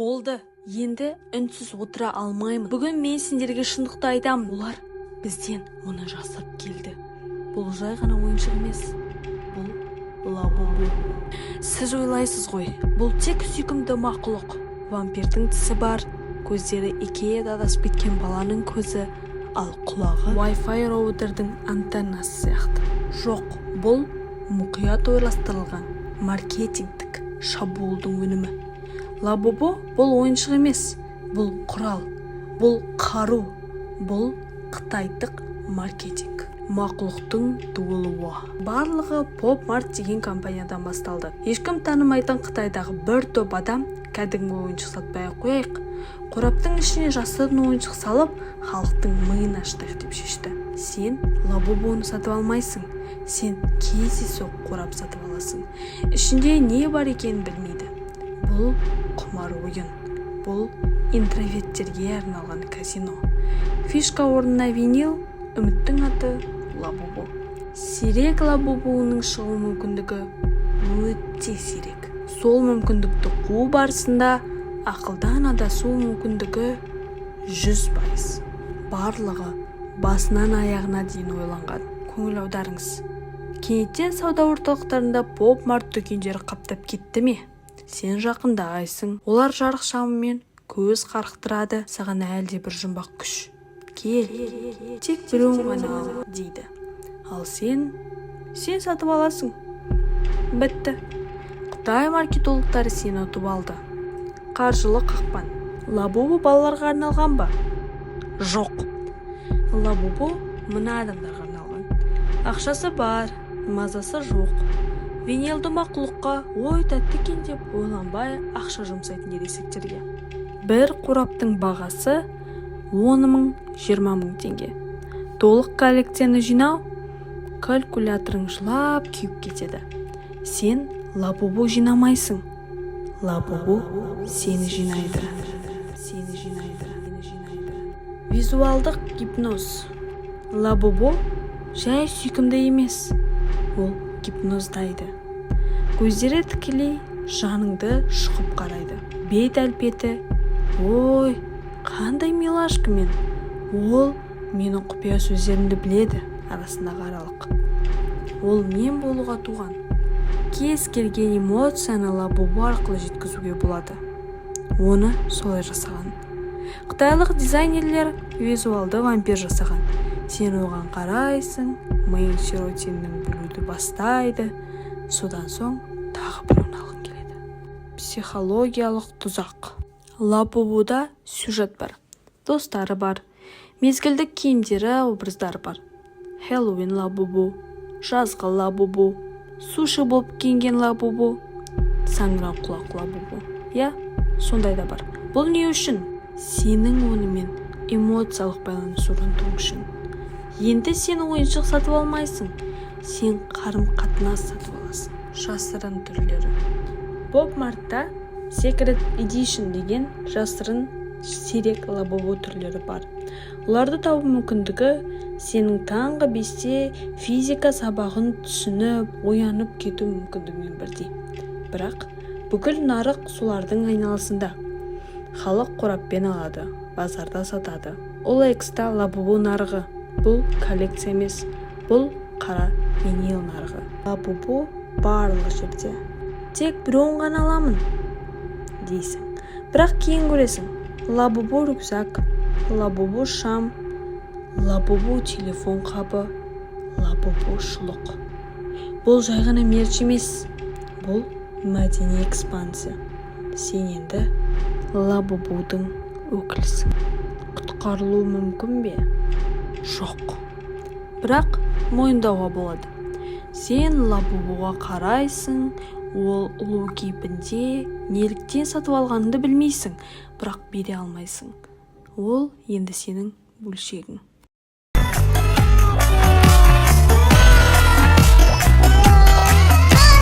Болды, енді үнсіз отыра алмаймын. Бүгін мен сендерге шындықты айтамын. Олар бізден мұны жасырып келді. Бұл жай ғана ойыншық емес, бұл Лабубу. Сіз ойлайсыз ғой, бұл тек сүйкімді мақұлық, вампирдің тісі бар, көздері Икеяда адасып кеткен баланың көзі, ал құлағы Wi-Fi роутердің антеннасы сияқты. Жоқ, бұл мұқият ойластырылған маркетингтік шабуылдың өнімі. Лабубу бұл ойыншық емес, бұл құрал, бұл қару, бұл қытайдық маркетинг. Мақұлықтың туылуы. Барлығы Pop Mart деген компаниядан басталды. Ешкім танымайтын Қытайдағы бір топ адам: «Кәдімгі ойыншық сатпай ақ қояйық, қораптың ішіне жасырын ойыншық салып, халықтың миын ашытайық», – деп шешті. Сен Лабубуны сатып алмайсың, сен кездейсоқ қорап сатып аласың. Ішінде не бар екенін білмейді. Бұл құмар ойын, бұл интроверттерге арналған казино. Фишка орнына винил, үміттің аты Лабубу. Сирек Лабубуның шығу мүмкіндігі өте сирек. Сол мүмкіндікті қуу барысында ақылдан адасу мүмкіндігі 100%. Барлығы басынан аяғына дейін ойланған. Көңіл аударыңыз. Кенеттен сауда орталықтарында Pop Mart дүкендері қаптап кетті ме? Сен жақындайсың, олар жарық шамымен көз қарықтырады. Саған әлде бір жұмбақ күш «Кел, тек біреуін ғана ал» дейді. Ал сен сатып аласың. Бітті, қытай маркетологтары сені ұтып алды. Қаржылық қақпан. Лабубу балаларға арналған ба? Жоқ, Лабубу мына адамдарға арналған: ақшасы бар, мазасы жоқ, винилді мақұлыққа «Ой, тәтті екен» деп ойланбай ақша жұмсайтын ересектерге. Бір қораптың бағасы 10 000, 20 000 теңге. Толық коллекцияны жинау, калькуляторың жылап күйіп кетеді. Сен Лабубу жинамайсың, Лабубу сені жинайды, сені жинайды, сені жинайды. Визуалдық гипноз. Лабубу жай сүйкімді емес, ол гипноздайды. Көздері тікелей жаныңды шұқып қарайды. Бет әлпеті: «Ой, қандай милашка мен ол менің құпия сөздерімді біледі» арасындағы аралық. Ол мен болуға туған. Кез келген эмоцияны Лабубу арқылы жеткізуге болады. Оны солай жасаған. Қытайлық дизайнерлер визуалды вампир жасаған. Сен оған қарайсың, миың серотиннің бөлуді бастайды, содан соң тағы біреуін алғың келеді. Психологиялық тұзақ. Лабубуда сюжет бар, достары бар, мезгілдік киімдері, образдары бар: Хэллоуин Лабубу, жазғы Лабубу, суши болып киінген Лабубу, саңырауқұлақ Лабубу. Иә, сондай да бар. Бұл не үшін? Сенің онымен эмоциялық байланыс орнатуың үшін. Енді сен ойыншық сатып алмайсың, сен қарым-қатынас сатып аласың. Жасырын түрлері. Pop Martта Secret Edition деген жасырын сирек Лабубу түрлері бар. Оларды табу мүмкіндігі сенің таңғы 5-те физика сабағын түсініп оянып кету мүмкіндігімен бірдей. Бірақ бүкіл нарық солардың айналасында. Халық қораппен алады, базарда сатады. OLX-та Лабубу нарығы. Бұл коллекция емес, бұл қара винил нарығы. Лабубу барлық жерде. «Тек біреуін ғана аламын» дейсің, бірақ кейін көресің: Лабубу рюкзак, Лабубу шам, Лабубу телефон қабы, Лабубу шұлық. Бұл жай ғана мерч емес, бұл мәдени экспансия. Сен енді Лабубудың өкілісің. Құтқарылуы мүмкін бе? Жоқ, бірақ мойындауға болады. Сен Лабубуға қарайсың, ол ұлу кейпінде. Неліктен сатып алғаныңды білмейсің, бірақ бере алмайсың. Ол енді сенің бөлшегің.